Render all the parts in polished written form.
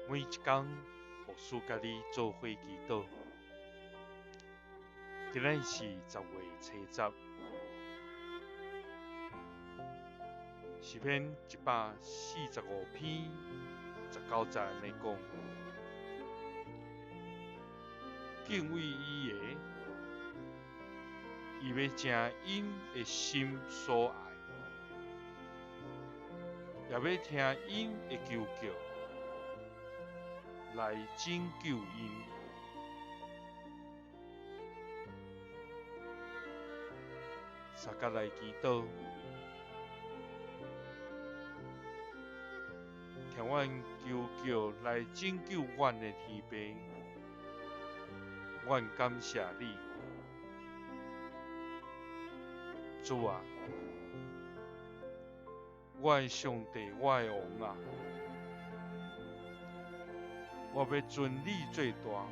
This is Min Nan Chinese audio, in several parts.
每一工，牧師佮你做伙祈禱。今仔日是10月初10，詩篇145篇19節按呢講：敬畏伊的，伊欲成𪜶的心所愛，也欲聽𪜶的求叫，來拯救𪜶。相佮來祈禱，聽阮求叫來拯救阮的天父，阮感謝你，主啊，我的上帝，我的王啊！我欲尊你做大，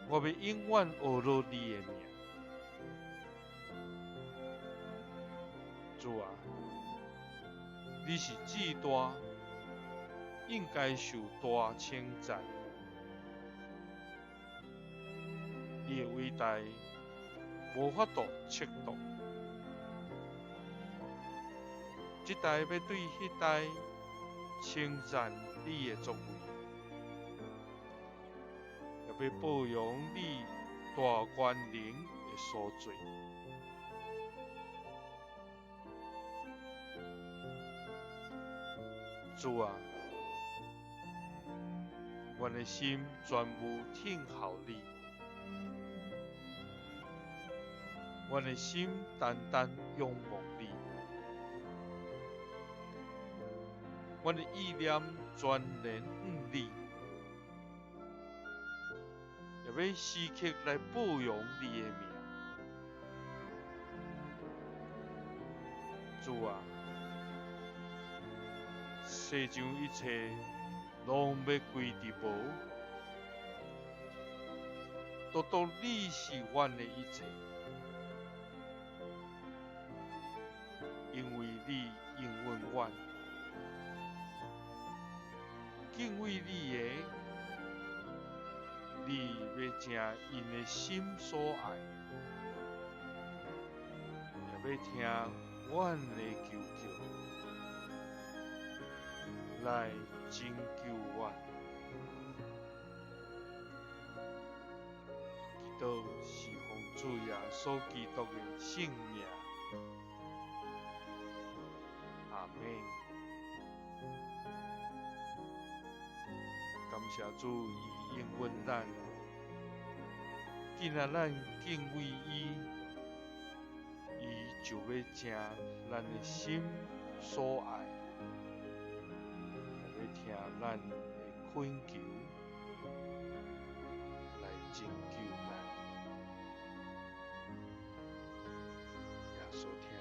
我欲永遠呵咾你的名。主啊，你是至大，應該受大稱讚。你的偉大無法度測度，這代欲對彼代稱讚你的作為，也欲報揚你大權能的所做。主啊，阮的心全部聽候你，阮的心單單仰望你，阮的意念全然向你，也欲時刻來報揚你的名。主啊，世上一切攏欲歸佇無，獨獨你是阮的一切，因為你應允阮，敬畏你的，你欲成𪜶的心所愛，也欲聽阮的求叫，來拯救阮。祈禱是奉主耶穌基督的聖名。阿們。感謝主，伊應允咱，今仔咱敬畏伊，伊就欲成咱的心所愛，也欲聽咱的懇求，來拯救咱。耶穌疼你。